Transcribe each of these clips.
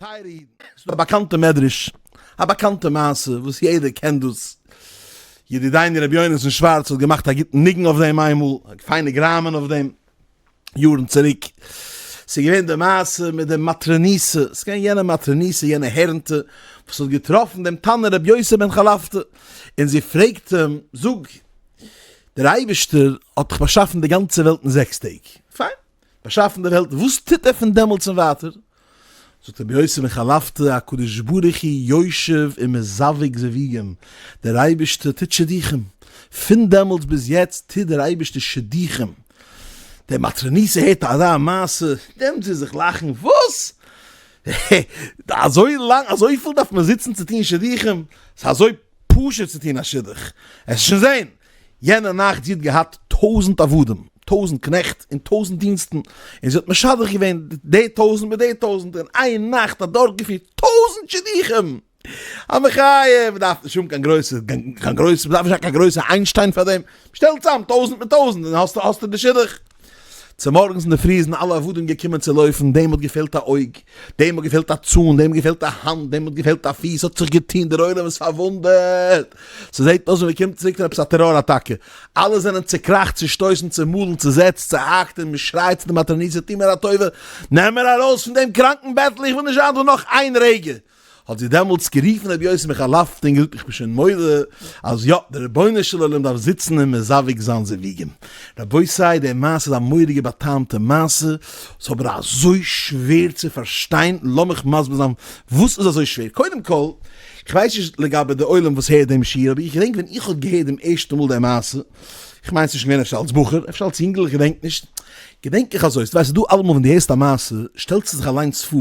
טייערע אידן, ס'איז דא א באקאנטע מדרש, א באקאנטע מעשה וואס יעדער קען דאס, ידידינו רבי יונתן שווארץ האט געמאכט א גוטן ניגון אויף דעם איינמאל, פיינע גראמען אויף דעם, יארן צוריק, ס'איז געווען די מעשה מיט די מטרוניתא, ס'איז געווען יענע מטרוניתא, יענע הערנטע, וואס האט געטראפן דעם תנא רבי יוסי בן חלפתא, און זי פרעגט אים, זאג, דער אייבערשטער האט דאך באשאפן די גאנצע וועלט אין זעקס טעג, פיין, באשאפן די וועלט, וואס טוט ער פון דעמאלטס און ווייטער? זאגט רבי יוסי בן חלפתא, הקדוש ברוך הוא יושב ומזווג זיווגים, דער אייבערשטער טוט שידוכים, פון דעמאלטס ביז יעצט טוט דער אייבערשטער שידוכים. דער מטרוניתא הערט אזא מעשה, נעמט זי זיך לאכן, וואס? אזוי לאנג, אזויפיל דארף מען זיצן צו טון שידוכים? ס'איז אזוי פשוט צו טון א שידוך, עס שוין זען. יענע נאכט זי האט געהאט טויזנט עבדים, טויזנט קנעכט און טויזנט דינסטן, און זי האט משדך געווען די טויזנט מיט די טויזנט, אין איין נאכט אדורכגעפירט טויזנט שידוכים! א מחיה! מען דארף נישט האבן קיין גרויסע, קיין גרויסע, מען דארף נישט זיין קיין גרויסע איינשטיין פאר דעם, שטעל צאם טויזנט מיט טויזנט און האסטו האסטו די שידוך. צומארגנס אינדערפרי זענען אלע עבדים געקומען צו לויפן, דעם האט געפעלט א אויג, דעם האט געפעלט א צאן, דעם האט געפעלט א האנט, דעם האט געפעלט א פיס, האט זיך געטון, דער עולם איז פארוואונדערט, ס'זעט אויס ווי מ'קומט צוריק פון עפעס א טעראר אטאקע, אלע זענען צוקראכט, צושטויסן, צומאלן, צוזעצט, צוהאקט, און מ'שרייט צו די מטרוניתא, טו מיר א טובה, נעם מיר ארויס פון דעם קראנקן בעטל, איך וויל נישט זיין דא נאך איין רגע. האט זי דעמאלטס גערופן רבי יוסי בן חלפתא און געזאגט איך בין שוין מודה אז יא, דער רבונו של עולם דארף זיצן און מזווג זיין זיווגים. רבותי, די מעשה איז א מורא'דיגע בא'טעמ'טע מעשה, ס'איז אבער אזוי שווער צו פארשטיין, לאמיך מסביר זיין וואס איז אזוי שווער. קודם כל, איך ווייס נישט לגבי די עולם וואס הערט דעם שיעור, אבער איך געדענק ווען איך האב געהערט דעם ערשטן מאל די מעשה, איך מיין ס'איז שוין געווען אפשר אלס בחור, אפשר אלס יונגל, איך געדענק נישט, געדענק איך אזוי, ס'דא אלעמאל ווען דו הערסט א מעשה, שטעלסטו זיך אליינס פאר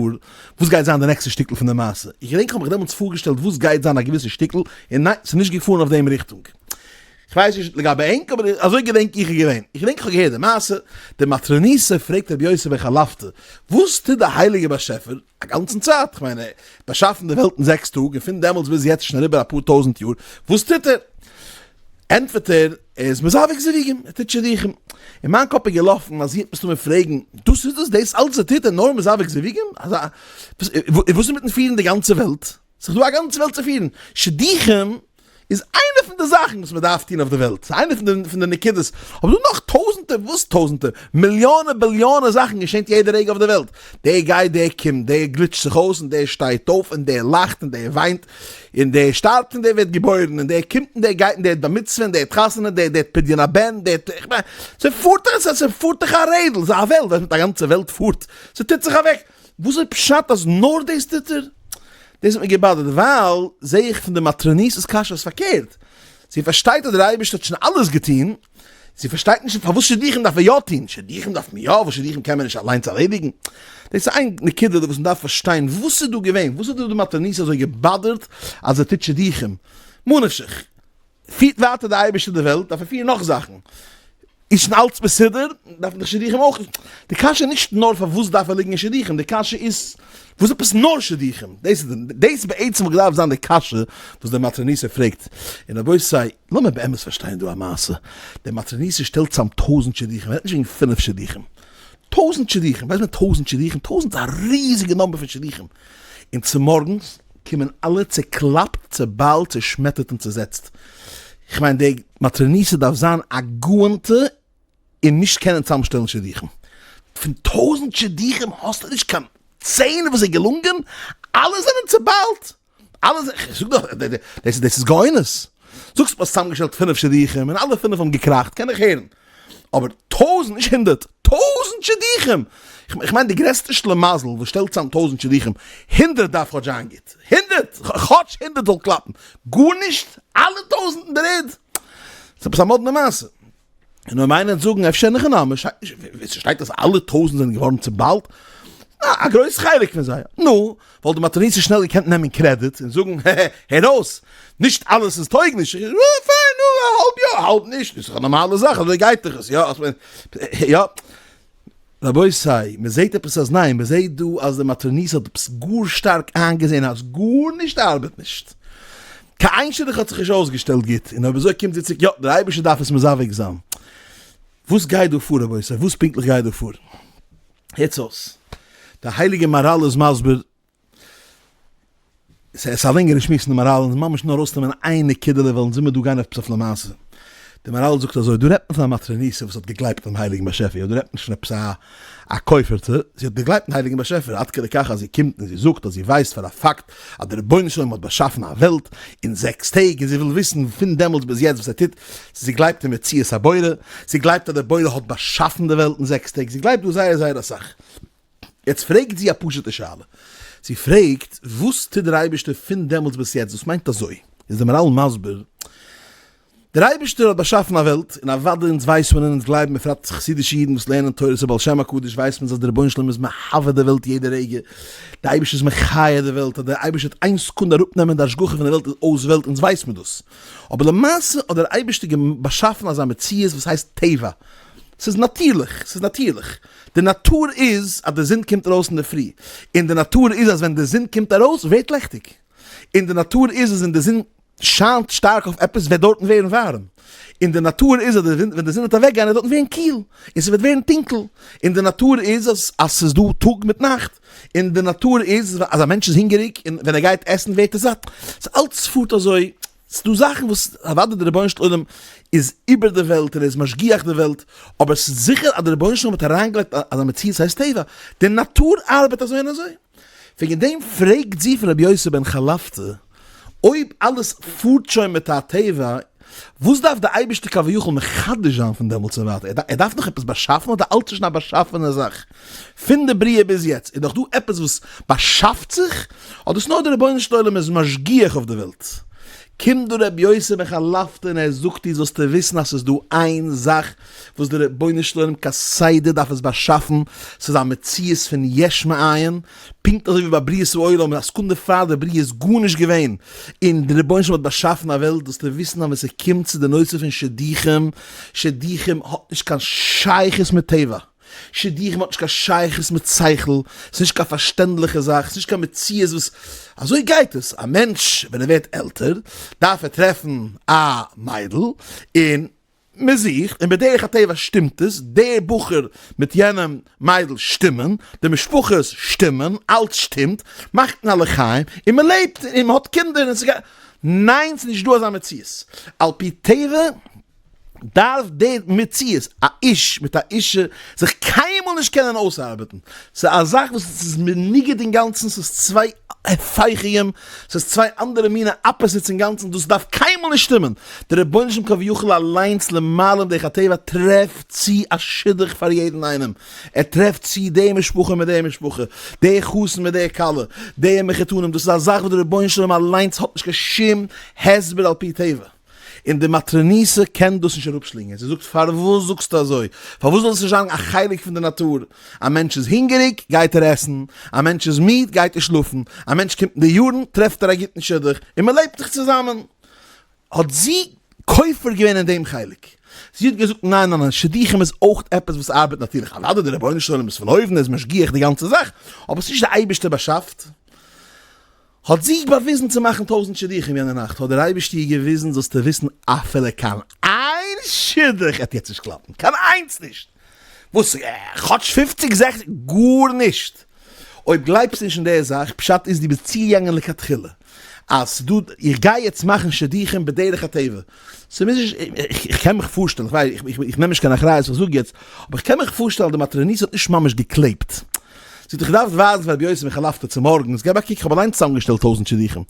וואס גייט זיין די נעקסטע שטיקל פון די מעשה? איך געדענק איך האב מיך דעמאלטס פארגעשטעלט וואס גייט זיין א געוויסע שטיקל, און ניין, ס'איז נישט געפארן אויף דעם ריכטונג. כ'ווייס נישט לגבי ענק, אבער אזוי געדענק איך איז געווען. איך געדענק איך האב געהערט די מעשה, די מטרוניתא פרעגט רבי יוסי בן חלפתא, וואס טוט די הייליגע באשעפער א גאנצן צייט? כ'מיין ער האט באשאפן די וועלט אין זעקס טאג, און פון דעמאלטס ביז יעצט איז שוין אריבער אפאר טויזנט יאר, וואס טוט ער? ענטפערט ער, ער איז מזווג זיווגים, ער טוט שידוכים. אין מיין קאפ איז געלאפן אז זי וועט מסתמא פרעגן, דאס איז דאס? דאס אלץ טוט ער נאר מזווג זיווגים? אזא, וואס איז מיטן פירן די גאנצע וועלט? ס'איז דא א גאנצע וועלט צו פירן. שידוכים איז איינע פון די זאכן וואס מען דארף טון אויף די וועלט, ס'איז איינע פון די פון די נקודות, אבער ס'דא נאך טויזנטער, וואס טויזנטער, מיליאנען ביליאנען זאכן געשענט יעדע רגע אויף די וועלט. דער גייט, דער קומט, דער גליטשט זיך אויס, און דער שטייט אויף, און דער לאכט, און דער וויינט. און דער שטארבט און דער ווערט געבוירן און דער קומט און דער גייט און דער האט בר מצוה און דער האט חתונה דער דער האט פדיון הבן דער האט איך מיין ס'פארט דאך ס'פארט דאך א רעדל ס'איז א וועלט ווייסט מיט א גאנצע וועלט פארט ס'טוט זיך אוועק וואס איז פשט אז נאר דאס טוט ער? דאס האט מיר געבאדערט ווייל זעה איך פון די מטרוניתא'ס קשיא איז פארקערט זי פארשטייט אז דער אייבערשטער האט שוין אלעס געטון זי פארשטייט נישט פארוואס שידוכים דארף ער יא טון, שידוכים דארף מען יא, וואס שידוכים קען מען נישט אליינס ערלעדיגן. דאס איז איין נקודה וואס מען דארף פארשטיין, וואס איז דא געווען, וואס האט דא די מטרוניתא אזוי געבאדערט אז ער טוט שידוכים? מה נפשך, פירט ווייטער די אייבערשטער די וועלט, דארף ער פירן נאך זאכן, איז שוין אלץ מסודר, דארף מען דאך שידוכים אויך. די קשיא איז נישט נאר פארוואס דארף ער ליגן אין שידוכים, די קשיא איז וואס עפעס נאר שידוכים? דאס איז דאס בעצם וואלט געדארפט זיין די קשיא וואס די מטרוניתא פרעגט, און רבותי, לאמיר באמת פארשטיין דא א מעשה, די מטרוניתא שטעלט צאם טויזנט שידוכים, מ'רעדט נישט וועגן פינף שידוכים, טויזנט שידוכים, ווייסט מען טויזנט שידוכים? טויזנט איז א ריזיגע number פון שידוכים, און צומארגנס קומען אלע צוקלאפט, צוביילט, צושמעטערט און צוזעצט, כ'מיין די מטרוניתא דארף זיין א גאונ'טע און נישט קענען צאמשטעלן שידוכים. פון טויזנט שידוכים האסטו נישט קיין צען וואס איז געלונגען? אלע זענען צוביילט! אלע זענען, איך זאג דאך, דאס איז גאונות! זאגסט האסט צאמגעשטעלט פינף שידוכים און אלע פינף האבן געקראכט, קען איך הערן. אבער טויזנט, נישט הונדערט, טויזנט שידוכים! איך מיין די גרעסטע שלימזל וואס שטעלט צאם טויזנט שידוכים, הונדערט דארף כאטש זיין גוט. הונדערט! כאטש הונדערט זאל קלאפן. גארנישט! אלע טויזנט אין דער ערד! ס'איז עפעס א מאדנע מעשה. און אויב איינער וועט זאגן אפשר אין הכי נמי, ס'שטייט אז אלע טויזנט זענען געווארן צובאלט, א גרויס חלק פון זיי, נו, וואלט די מטרוניתא שנעל געקענט נעמען קרעדיט און זאגן הע הע, הער אויס, נישט אלעס איז טויג נישט, פיין, נו, האלב יא, האלב נישט, איז דאך א נארמאלע זאך, אזוי גייט דאך עס, יא, יא. רבותי, מען זעט עפעס אז ניין, מען זעט דא אז די מטרוניתא האט עפעס גאר שטארק איינגעזען אז גארנישט ארבעט נישט, קיין איין שידוך האט זיך נישט אויסגעשטעלט גוט, און אויב אזוי קומט זי צוריק, יא, דער אייבערשטער דארף עס מזווג זיין. וואס גייט דא פאר רבותי? וואס פונקטליך גייט דא פאר? הערטס אויס, דער הייליגער מהר"ל איז מסביר. ס'איז א לענגערע שמועס אין די מהר"ל, אונז ממש נאר ארויסנעמען איין נקודה'לע ווייל אונז וויל מיר דא גיין עפעס אויף למעשה. די מהר"ל זאגט אזוי, דא רעדט מען פון א מטרוניתא וואס האט געגלייבט אינעם הייליגן באשעפער, יא דא רעדט מען נישט פון עפעס א א כופר'טע, זי האט געגלייבט אין הייליגן באשעפער עד כדי כך אז זי קומט און זי זאגט אז זי ווייסט פאר א פאקט אז דער רבונו של עולם האט באשאפן א וועלט אין זעקס טעג און זי וויל וויסן פון דעמאלטס ביז יעצט וואס ער טוט, זי גלייבט אין מציאות הבורא, זי גלייבט אז דער בורא האט באשאפן די וועלט אין זעקס טעג, זי גלייבט דא זייער זייער אסאך. יעצט פרעגט זי א פשוטע שאלה, זי פרעגט וואס טוט דער אייבערשטער פון דעמאלטס ביז יעצט, דאס מיינט אזוי, איז דער מהר"ל מסביר, דער אייבערשטער האט באשאפן א וועלט, און אוודאי אונז ווייסט מען און אונז גלייבן בפרט חסידישע אידן וואס לערנען תורת הבעל שם הקדוש ווייסט מען אז דער רבונו של עולם איז מהווה די וועלט יעדע רגע, דער אייבערשטער איז מחיה די וועלט, אז דער אייבערשטער וועט איין סעקונדע אראפנעמען די השגחה פון די וועלט איז אויס וועלט, אונז ווייסט מען דאס, אבער למעשה האט דער אייבערשטער באשאפן אזא מציאות וואס הייסט טבע, ס'איז נאטירליך, ס'איז נאטירליך, די נאטור איז אז די זון קומט ארויס אינדערפרי, און די נאטור איז אז ווען די זון קומט ארויס ווערט לעכטיג, און די נאטור איז אז ווען די זון שיינט שטארק אויף עפעס וועט דארטן ווערן ווארעם, און די נאטור איז אז ווען די זון וועט אוועק גיין וועט דארטן ווערן קיל, און ס'וועט ווערן טונקל, און די נאטור איז אז אז ס'איז דא טאג מיט נאכט, און די נאטור איז אז א מענטש איז הונגעריג און ווען ער גייט עסן ווערט ער זאט, ס'אלץ פארט אזוי, ס'דא זאכן וואס אוודאי דער רבונו של עולם איז איבער די וועלט און ער איז משגיח די וועלט, אבער ס'איז זיכער אז דער רבונו של עולם האט אריינגעלייגט אזא מציאות ס'הייסט טבע, די נאטור ארבעט אזוי און אזוי. וועגן דעם פרעגט זי פון רבי יוסי בן חלפתא, אויב אלעס פארט שוין מיט א טבע, וואס דארף דער אייבערשטער כביכול מחדש זיין פון דעמאלטס און ווייטער? ער דארף נאך עפעס באשאפן אדער אלץ איז שוין א באשאפענע זאך? פון די בריאה ביז יעצט איז דאך דא עפעס וואס באשאפט זיך? אדער איז נאר דער רבונו של עולם איז משגיח אויף די וועלט? קומט דא רבי יוסי בן חלפתא און ער זאגט דיר זאלסטו וויסן אז ס'איז דא איין זאך וואס דער רבונו של עולם כסדר דארף עס באשאפן, ס'איז א מציאות פון יש מאין, פונקט אזוי ווי ביי בריאת העולם, א סעקונדע פאר די בריאה איז גארנישט געווען, און דער רבונו של עולם האט באשאפן א וועלט, זאלסטו וויסן אז ווען ס'קומט צו די נושא פון שידוכים, שידוכים האט נישט קיין שייכות מיט טבע, שידוכים האט נישט קיין שייכות מיט שכל, ס'איז נישט קיין פארשטענדליכע זאך, ס'איז נישט קיין מציאות וואס, אזוי גייט עס, א מענטש ווען ער ווערט עלטער דארף ער טרעפן א מיידל, און מען זוכט, און בדרך הטבע שטימט עס, דער בחור מיט יענעם מיידל שטימען, די משפחות שטימען, אלץ שטימט, מאכט מען א לחיים, און מען לעבט, און מען האט קינדער, און ס'גייט, ניין ס'נישט דא אזא מציאות, על פי טבע דארף די מציאות, א איש מיט א אישה, זיך קיינמאל נישט קענען אויסארבעטן, ס'איז א זאך וואס איז מנוגד אינגאנצן, ס'איז צוויי הפכים, ס'איז צוויי אנדערע מינע opposites אינגאנצן, דאס דארף קיינמאל נישט שטימען, דער רבונו של עולם כביכול אליינס למעלה מדרך הטבע טרעפט צו א שידוך פאר יעדן איינעם, ער טרעפט צו די משפחה מיט די משפחה, די חתן מיט די כלה, די מחותנים, דאס איז א זאך וואס דער רבונו של עולם אליינס האט נישט קיין שום הסבר על פי טבע. און די מטרוניתא קען דאס נישט אראפשלינגען, זי זאגט פארוואס זאגסטו אזוי? פארוואס זאל עס נישט זיין א חלק פון די נאטור? א מענטש איז הונגעריג גייט ער עסן, א מענטש איז מיד גייט ער שלאפן, א מענטש קומט אין די יארן טרעפט ער א גוטן שידוך און מען לעבט זיך צוזאמען. האט זי כופר געווען אין דעם חלק, זי האט געזאגט ניין ניין ניין, שידוכים איז אויך עפעס וואס ארבעט נאטירליך, אוודאי דער רבונו של עולם איז פון אויבן, ער איז משגיח די גאנצע זאך, אבער עס איז נישט דער אייבערשטער באשאפט. האט זי באוויזן צו מאכן טויזענט שידוכים יענע נאכט, האט דער אייבערשטער איר געוויזן, זאלסטו וויסן אפילו קיין איין שידוך עט יעצט נישט קלאפן, קיין איינס נישט! וואס כאטש פופציג זעכציג? גארנישט! אויב גלייבסטו נישט אין די זאך, פשט איז דו ביסט צוגעגאנגען לכתחילה אז ס'דא, איך גיי יעצט מאכן שידוכים בדרך הטבע, ס'מוז נישט, איך קען מיך פארשטעלן, איך ווייס, איך נעם נישט קיין אחריות וואס איך זאג יעצט, אבער איך קען מיך פארשטעלן אז די מטרוניתא האט נישט ממש געקלעבט. זי האט דאך געדארפט ווייזן פאר רבי יוסי בן חלפתא צומארגנס, געב א קוק, איך האב אליין צוזאמגעשטעלט טויזענט שידוכים.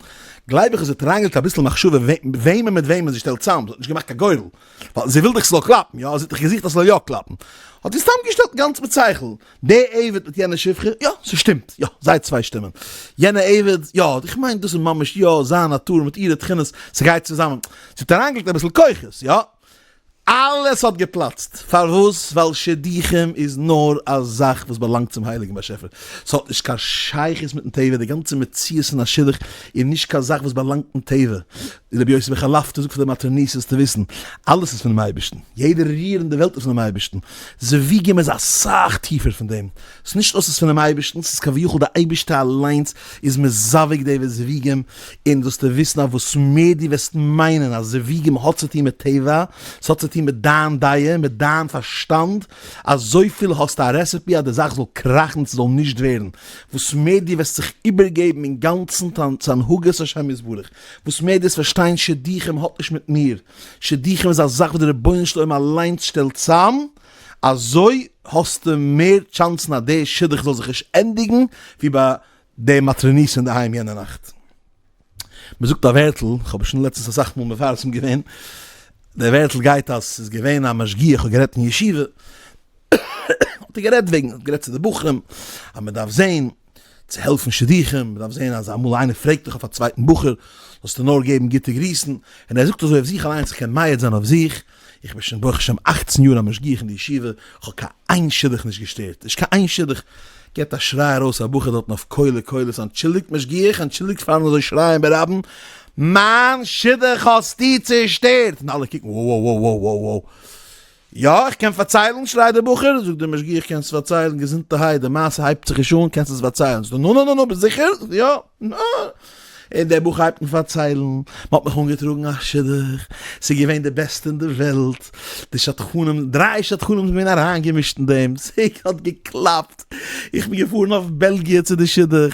גלייב איך אז זי האט אריינגעלייגט אביסל מחשבה וועמען מיט וועמען זי שטעלט צאם, זי האט נישט געמאכט קיין גורל, ווייל זי וויל דאך ס'זאל קלאפן, יא? זי האט דאך געזוכט אז ס'זאל יא קלאפן. האט זי סתם געשטעלט גאנץ מיט שכל, די עבד מיט יענע שפחה, יא, ס'שטימט, יא, זיי צוויי שטימען. יענע עבד, יא, איך מיין דאס איז ממש יא, זיין נאטור מיט אירע תכונות, ס'גייט צוזאמען. זי האט אריינגעלייגט אביסל כוחות, יא. אלעס האט געפלאצט. פארוואס? ווייל שידוכים איז נאר א זאך וואס באלאנגט צום הייליגן באשעפער. ס'האט נישט קיין שייכות מיטן טבע, די גאנצע מציאות פון א שידוך איז נישט קיין זאך וואס באלאנגט אין טבע. רבי יוסי בחלפתא זאגט פאר די מטרוניתא צו וויסן, אלעס איז פונעם אייבערשטן, יעדע ריר אין די וועלט איז פונעם אייבערשטן, זיווגים איז אסאך טיפער פון דעם, ס'איז נישט נאר ס'איז פונעם אייבערשטן, ס'איז כביכול די אייבערשטער אליינס איז מזווג די זיווגים, און זאלסטו וויסן אז וואס מער דו וועסט מיינען אז זיווגים האט צו טון מיט טבע, ס'האט צו טון מיט דיין דעה, מיט דיין פארשטאנד, אזויפיל האסטו א recipe אז די זאך זאל קראכן, ס'זאל נישט ווערן, וואס מער דו וועסט זיך איבערגעבן אינגאנצן צו הנהגת השם יתברך, וואס מער דו וועסט פארשטיין שידוכים האט נישט מיט מיר, שידוכים איז א זאך וואס דער רבונו של עולם אליינס שטעלט צאם, אזוי האסטו מער טשאנסן אז די שידוך זאל זיך נישט ענדיגן ווי ביי די מטרוניתא אינדערהיים יענע נאכט. מען זאגט א ווערטל, איך האב עס שוין לעצטנס אסאך מאל מפרסם געווען, די ווערטל גייט אז ס'איז געווען א משגיח האט גערעדט אין ישיבה, האט ער גערעדט וועגן, האט גערעדט צו די בחורים אז מען דארף זען צו העלפן שידוכים, מען דארף זען אז אמאל איינער פרעגט דיך אויף א צווייטן בחור, זאלסטו נאר געבן גוטע גריסן, און ער זאגט אזוי אויף זיך אליינס, איך קען מעיד זיין אויף זיך, איך בין שוין ברוך השם אכצן יאר א משגיח אין די ישיבה, איך האב קיין איין שידוך נישט געשטערט, נישט קיין איין שידוך, געבט א שריי ארויס א בחור דארטן אויף קולי קולות, אנטשולדיגט משגיח, אנטשולדיגט פארן אזוי שרייען ברבים, מיין שידוך האסטו צושטערט! און אלע קוקן וואו וואו וואו וואו וואו. יא, איך קען פארציילן, שרייט דער בחור, זאגט דער משגיח, קענסט פארציילן, געזונטערהייט, די מעשה הייבט זיך נישט אן, קענסט עס פארציילן, זאגט ער, נו נו נו נו, ביסט זיכער? זאגט ער, יא, נו. און דער בחור הייבט אן פארציילן, מען האט מיך אנגעטראגן א שידוך, ס'איז געווען די בעסטע אין די וועלט, די שדכנים, דריי שדכנים זענען געווען אריינגעמישט אין דעם, ס'האט געקלאפט, איך בין געפארן אויף בעלגיע צו די שידוך,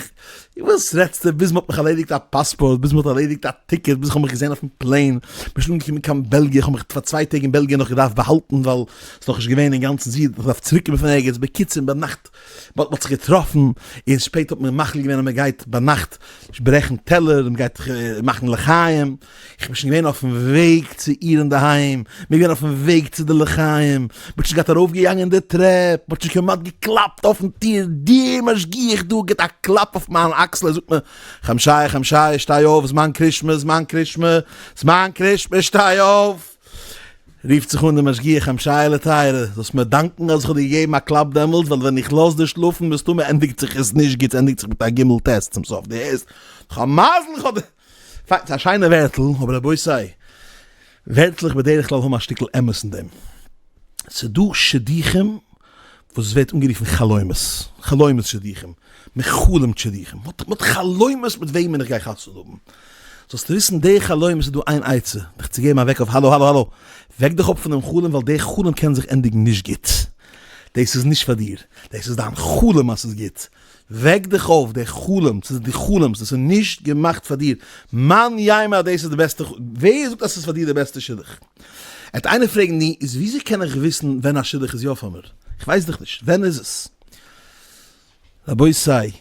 וואס רעדסטו, ביז מ'האט מיך ארלעדיגט א פאספארט, ביז מ'האט ארלעדיגט א ticket, ביז כ'האב מיך געזען אויפן plane, כ'בין שוין אנגעקומען קיין בעלגיע, כ'האב מיך פאר צוויי טעג אין בעלגיע נאך געדארפט באהאלטן ווייל ס'איז נאכנישט געווען אינגאנצן זיכער, כ'האב געדארפט צוריקקומען פון ערגעץ, בקיצור ביינאכט מ'האט זיך געטראפן, און שפעטער האט מען מחליט געווען אז מ'גייט ביינאכט ברעכן טעלער, מ'גייט מאכן לחיים. איך בין שוין געווען אויפן וועג צו איר אינדערהיים, מיר געווען אויפן וועג צו די לחיים, מ'האט שוין געהאט ארויפגעגאנגען די טרעפ, מ'האט שוין כמעט געקלאפט אויפן טיר, דער משגיח דא גיבט א קלאפ אויף מיין אקסל, ער זאגט מיר, חיים שייע, חיים שייע, שטיי אויף, זמן קרישמע, זמן קרישמע, זמן קרישמע, שטיי אויף! רופט זיך אן דער משגיח, חיים שייעלע טייערע, זאלסט מיר דאנקן אז איך האב דיר געגעבן א קלאפ דעמאלטס, ווייל ווען איך לאז דיר שלאפן מסתמא ענדיגט זיך עס נישט גוט, ס'ענדיגט זיך מיט א גימל טית צום סוף, דו הערסט? כ'האב מזל איך האב דיר. פיין, ס'איז א שיינע ווערטל, אבער רבותי, ווערטלעך בדרך כלל האבן א שטיקל אמת אין דעם. ס'איז דא שידוכים וואס ווערט אנגערופן חלומות, חלומות שידוכים, מען חלומ'ט שידוכים, מען האט חלומות מיט וועמען איך גיי חתונה האבן. זאלסטו וויסן, די חלומות איז דא איין עצה, דיך צו געבן א וועק אויף, האלא האלא האלא, וועק דיך אויף פון דעם חלום, ווייל די חלום קען זיך ענדיגן נישט גוט. דאס איז נישט פאר דיר, דאס איז דיין חלום אז ס'איז גוט. וועק דיך אויף, דער חלום, ס'איז דו חלומסט, דאס איז נישט געמאכט פאר דיר, מאן יימר אז דאס איז די בעסטע, ווער זאגט אז ס'איז פאר דיר די בעסטע שידוך? עט איינער פרעגן נו, איז וויאזוי קען איך וויסן ווען א שידוך איז יא פאר מיר? איך ווייס דאך נישט, ווען איז עס? רבותי,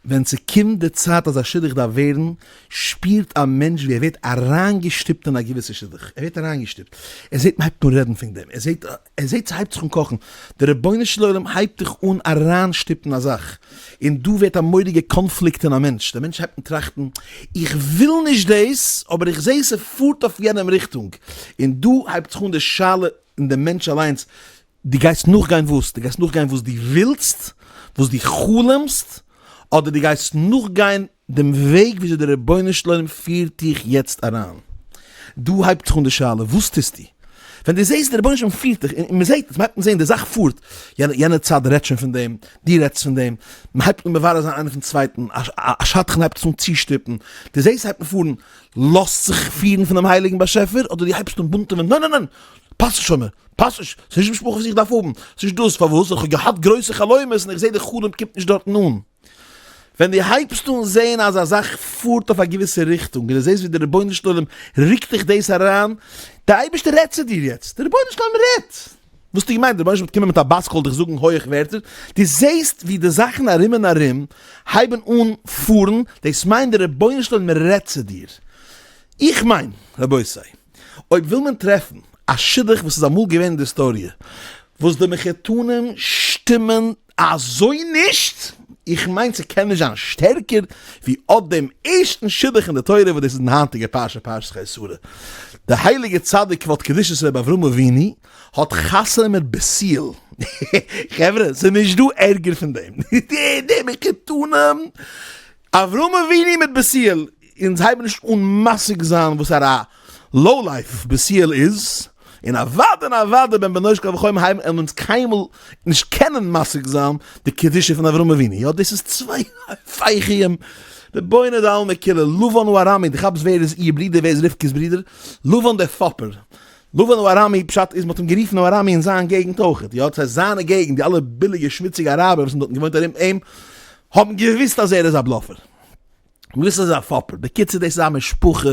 ווען ס'קומט די צייט אז א שידוך דארף ווערן, שפירט א מענטש ווי ער ווערט אריינגעשטופט אין א געוויסע שידוך, ער ווערט אריינגעשטופט, ער זעט מ'הייבט אן רעדן פון דעם, ער זעט ער זעט ס'הייבט זיך אן קאכן, דער רבונו של עולם הייבט דיך אן אריינשטופן א זאך, און דא ווערט א מורא'דיגע קאנפליקט אין א מענטש, דער מענטש הייבט אן טראכטן, איך וויל נישט דאס, אבער איך זע ס'פארט אויף יענעם ריכטונג, און דא הייבט זיך אן די שאלה אין דעם מענטש אליינס, דו גייסט נאכגיין וואס? דו גייסט נאכגיין וואס דו ווילסט? וואס דו חלומ'סט? אדער דו גייסט נאכגיין דעם וועג וויאזוי דער רבונו של עולם פירט דיך יעצט אריין. דא הייבט זיך אן די שאלה, וואס טוסטו? ווען דו זעסט דער רבונו של עולם פירט דיך, און מען זעט עס, מען הייבט אן זען די זאך פארט, יענע צד רעדט שוין פון דעם, דו רעדסט פון דעם, מען הייבט אן מברר זיין איינער פון צווייטן, א שדכן הייבט עס אן צושטופן, דו זעסט ס'הייבט אן פארן, לאזט זיך פירן פונעם הייליגן באשעפער, אדער דו הייבסט אן בונטעווען, ניין ניין ניין, פאסט נישט פאר מיר, פאסט נישט, ס'איז נישט די משפחה וואס איך דארף האבן, ס'איז נישט דאס, פארוואס? איך האב געהאט גרויסע חלומות און איך זע די חלום קומט נישט דארטן אן. ווען דו הייבסט אן זען אז א זאך פארט אויף א געוויסע ריכטונג און דו זעסט ווי דער רבונו של עולם רוקט דיך דאס אריין, דער אייבערשטער רעדט צו דיר יעצט, דער רבונו של עולם רעדט! וואס האסטו געמיינט, דער רבונו של עולם וועט קומען מיט א בת קול דיך זאגן הויעך ווערטער? דו זעסט ווי די זאכן ארום און ארום הייבן אן פארן, דאס מיינט דער רבונו של עולם רעדט צו דיר. איך מיין, רבותי, אויב וויל מען טרעפן א שידוך וואס איז אמאל געווען אין די היסטאריע, וואס די מחותנים שטימען אזוי נישט, איך מיין ס'קען נישט זיין שטערקער ווי אט דעם ערשטן שידוך אין די תורה וואס דאס איז אין היינטיגע פרשה פרשת חיי שרה, די הייליגע צדיק כבוד קדושת רבי אברהם אבינו האט חתונה מיט בתואל, חברה ס'איז נישט דא ערגער פון דעם, די מחותנים אברהם אבינו מיט בתואל. אונז הייבן נישט אן משיג זיין וואס א low-life בתואל איז, און אוודאי און אוודאי בן בנו של קל וחומר הייבן און אונז קיינמאל נישט קענען משיג זיין די קדושה פון אברהם אבינו, יא דאס איז צוויי הפכים, רבונו דעלמא כולא, לבן הארמי, דו כאפסט ווער איז איר ברודער ווער איז רבקה'ס ברודער? לבן דער פאפער, לבן הארמי פשט איז מ'האט אים גערופן ארמי אין זיין געגנט אויכעט, יא דאס הייסט זיינע געגנט די אלע ביליגע שמוציגע אראבער וואס האבן דארטן געוואוינט ארום אים האבן געוויסט אז ער איז א bluffer. וואס איז א פאפער? בקיצור דאס איז א משפחה,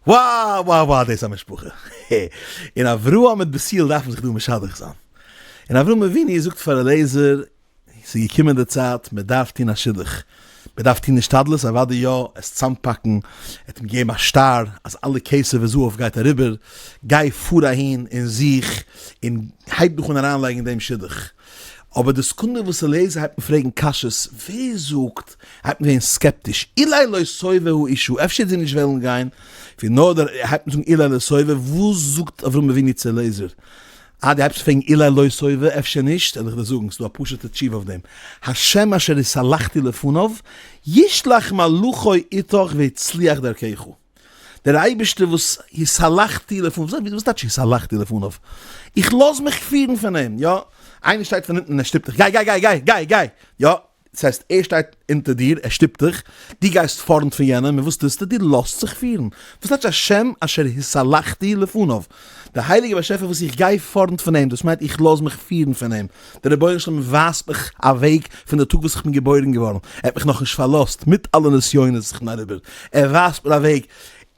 וואו וואו וואו דאס איז א משפחה, און אברהם מיט בתואל דארפן זיך דא משדך זיין, און אברהם אבינו זאגט פאר אליעזר, ס'איז געקומען די צייט, מען דארף טון א שידוך, מען דארף טון השתדלות, אוודאי יא, עס צאמפאקן, ער האט אים געגעבן א שטר אז אלע כסף וזהב גייט אריבער, גיי פאר אהין און זוך און הייב דיך אן אריינלייגן אין דעם שידוך. אבער די סעקונדע וואס אליעזר הייבט אן פרעגן קשיות, ווער זאגט, הייבט אן ווערן סקעפטיש, אולי לא תאבה האשה, אפשר וועט זי נישט וועלן גיין, ווי נאר דער הייבט אן זאגן אולי לא תאבה, וואס זאגט אברהם אבינו צו אליעזר? אה דו הייבסט פרעגן אולי לא תאבה, אפשר נישט, וועל איך דיר זאגן, ס'דא א פשוט'ע תשובה אויף דעם, השם אשר התהלכתי לפניו, ישלח מלאכו איתך והצליח דרכך. דער אייבערשטער וואס התהלכתי לפניו, וואס טייטש התהלכתי לפניו? איך לאז מיך פירן פון אים, יא, איינער שטייט פון אונטן און ער שטופט דיך, גיי גיי גיי גיי גיי גיי, יא, דאס הייסט ער שטייט אונטער דיר, ער שטופט דיך, דו גייסט פארנט פון יענעם, און וואס טוסטו? דו לאזט זיך פירן. וואס טייטש השם אשר התהלכתי לפניו? דער הייליגער באשעפער וואס איך גיי פארנט פון אים, דאס מיינט איך לאז מיך פירן פון אים, דער רבונו של עולם ווייזט מיך א וועג פון די טאג וואס איך בין געבוירן געווארן, ער האט מיך נאכנישט פארלאזט, מיט אלע נסיונות וואס איך בין אריבער, ער ווייזט מיר א וועג,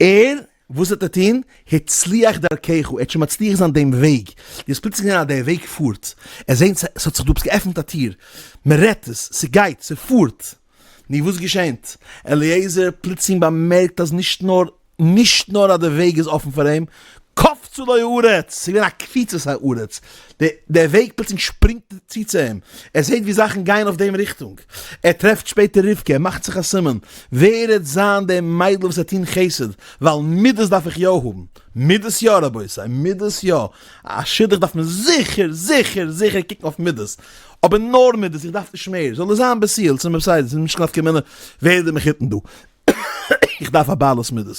ער, וואס וועט ער טון? הצליח דרכך, ער וועט שוין מצליח זיין דעם וועג, דו האסט פלוצלינג געזען אז דער וועג פארט, ער זעט ס'האט זיך דא עפעס געעפנט א טיר, מען רעדט עס, ס'גייט, ס'פארט, נו וואס געשענט? אליעזר פלוצלינג באמערקט אז נישט נאר נישט נאר אז די וועג איז אפן פאר אים, קפצה לו הארץ, ס'איז געווען א קפיצת הארץ, דער וועג פלוצלינג שפרינגט צו צו אים, ער זעט ווי זאכן גייען אויף דעם ריכטונג, ער טרעפט שפעטער רבקה, ער מאכט זיך א סימן, ווער העט זיין די מיידל וואס העט טון חסד, ווייל מידות דארף איך יא האבן, מידות יא רבותי, מידות יא, א שידוך דארף מען זיכער זיכער זיכער קוקן אויף מידות, אבער נאר מידות, איך דארף נישט מער, זאל עס זיין בתואל, ס'איז מיר בסדר, ס'איז נישט קיין נפקא מינה ווער די מחותן דא. איך דארף א בעלת מידות.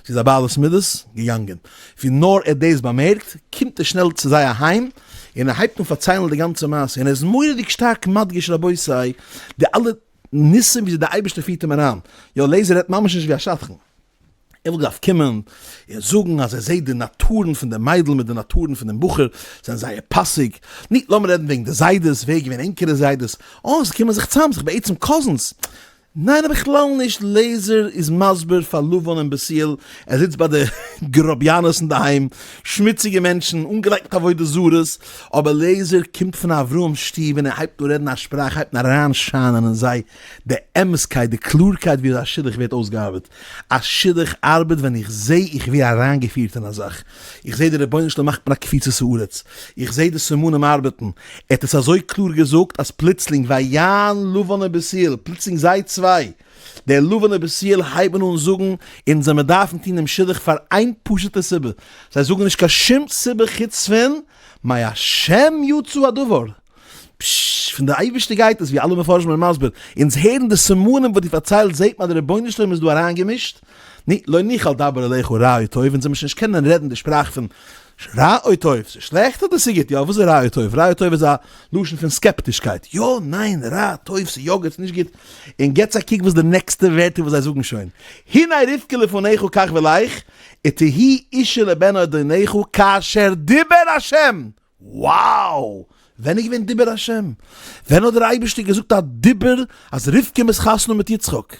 זי איז א בעלת מידות, געגאנגען. ווי נאר ער האט דאס באמערקט, קומט ער שנעל צו זיי אהיים, און ער הייבט אן פארציילן די גאנצע מעשה, און ער איז מורא'דיג שטארק מדגיש רבותי, די אלע ניסים וויאזוי דער אייבערשטער פירט אים אריין. יא, לעזער רעדט ממש נישט ווי א שדכן. ער וואלט געדארפט קומען און זאגן אז ער זעט די נאטורן פון די מיידל מיט די נאטורן פון דעם בחור זענען זייער פאסיג. נו, לאמיר רעדן וועגן די זיידעס, ווער איז געווען ענקערע זיידעס? אה, זיי קומען זיך צאם, זיך בעצם cousins. ניין בכלל נישט, לעזער איז מסביר פאר לבן און בתואל, ער זיצט ביי די גראביאנעס אינדערהיים, שמוציגע מענטשן, אנגעלייגט מיט עבודה זרות, אבער לעזער קומט פון אברהם'ס שטוב און ער הייבט אן רעדן א שפראך, הייבט אן אריינשיינען אין זיי די אמת'קייט, די קלארקייט ווי אזוי א שידוך ווערט אויסגעארבעט. א שידוך ארבעט ווען איך זע איך ווער אריינגעפירט אין א זאך, איך זע די רבונו של עולם מאכט מיר א קפיצת הארץ, איך זע די סימנים ארבעטן, ער האט עס אזוי קלאר געזאגט אז פלוצלינג ויען לבן ובתואל, פלוצלינג זיי צוויי, דער לבן און בתואל הייבן אן זאגן אונז זעמיר דארפן טון דעם שידוך פאר איין פשוטע סיבה, זיי זאגן נישט קיין שום סיבה חוץ פון מהשם יצא הדבר, פששש, פון די אייבערשטער גייט עס, ווי אלע מפרשים זענען מסביר, אונז הערן די סימנים וואס דו פארציילסט זעט מען אז די רבונו של עולם איז דא אריינגעמישט, נו, לא נוכל דבר אליך רע או טוב, אונז זאל מיר שוין נישט קענען רעדן די שפראך פון רע או טוב, ס'איז שלעכט אדער ס'איז גוט, יא וואס איז רע או טוב? רע או טוב איז א לשון פון סקעפטישקייט, יא, ניין, רע, טוב, ס'איז יא גוט, ס'איז נישט גוט, און געטס א קוק וואס די נעקסטע ווערטער וואס זיי זאגן שוין, הנה רבקה לפניך קח ולך, ותהי אישה לבן אדונך כאשר דיבר השם! Wow! ווען איז געווען דיבר השם? ווען האט דער אייבערשטער געזאגט א דיבור אז רבקה מוז חתונה מיט יצחק?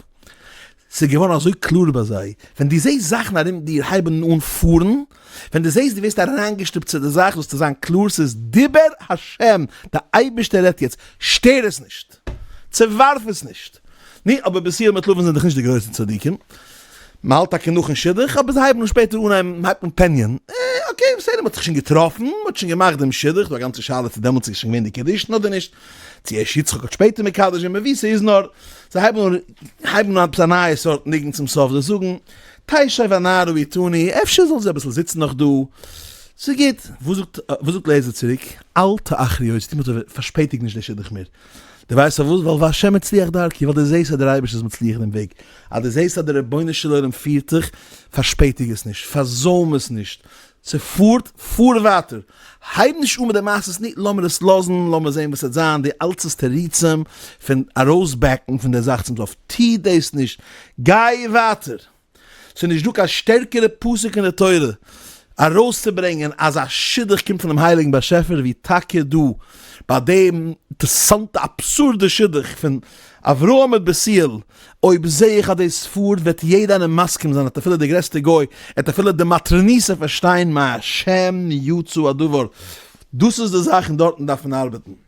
ס'איז געווארן אזוי קלאר ביי זיי, ווען דו זעסט זאכן ארום דיר הייבן אן פארן, ווען דו זעסט דו ווערסט אריינגעשטופט צו די זאך, זאלסטו זיין קלאר ס'איז דיבר השם, דער אייבערשטער רעדט יעצט, שטער עס נישט, צעווארף עס נישט. נו, אבער בתואל מיט לבן זענען דאך נישט די גרויסע צדיקים, מען האלט טאקע נאכן שידוך, אבער זיי הייבן אן שפעטער אנהייבן, מען הייבט אן פעניען, אה, okay, בסדר, מען האט זיך שוין געטראפן, מען האט שוין געמאכט דעם שידוך, דא א גאנצע שאלה צו דעמאלטס איז שוין געווען די קידושין אדער נישט, צו ערשט יצחק האט שפעטער מקדש געווען, ווי ס'איז נאר, זיי הייבן אן, הייבן אן עפעס א נייע סארט ניגון צום סוף, זיי זאגן, תשב הנערה אתנו, אפשר זאל זי אביסל זיצן נאך דא, ס'איז גוט, וואס זאגט, וואס זאגט לעזער צוריק, אל תאחרי אותי, טו מיר א טובה, פארשפעטיג נישט די שידוך מער. דו ווייסט פארוואס? ווייל והשם הצליח דרכי, ווייל דו זעסט אז דער אייבערשטער איז מצליח דעם וועג, אז דו זעסט אז דער רבונו של עולם פירט דיך, פארשפעטיג עס נישט, פארזוים עס נישט, ס'פארט, פאר ווייטער, הייב נישט אן מיט די מעשות, נו, לאמיר עס לאזן, לאמיר זען וואס וועט זיין, די אלצעס תירוצים פון ארויסבעקן פון דער זאך צום סוף, טו דאס נישט, גיי ווייטער. ס'איז נישט דא קיין שטערקערע פסוק אין די תורה ארויסצוברענגען אז א שידוך קומט פונעם הייליגן באשעפער ווי טאקע דא ביי דעם אינטערעסאנטע אבסורדע שידוך פון אברהם מיט בתואל, אויב זעה איך אז דאס פארט וועט יעדע איינער מסכים זיין אט אפילו די גרעסטע גוי, אט אפילו די מטרוניתא פארשטיין מהשם יצא הדבר, דאס איז די זאך און דארטן דארף מען ארבעטן.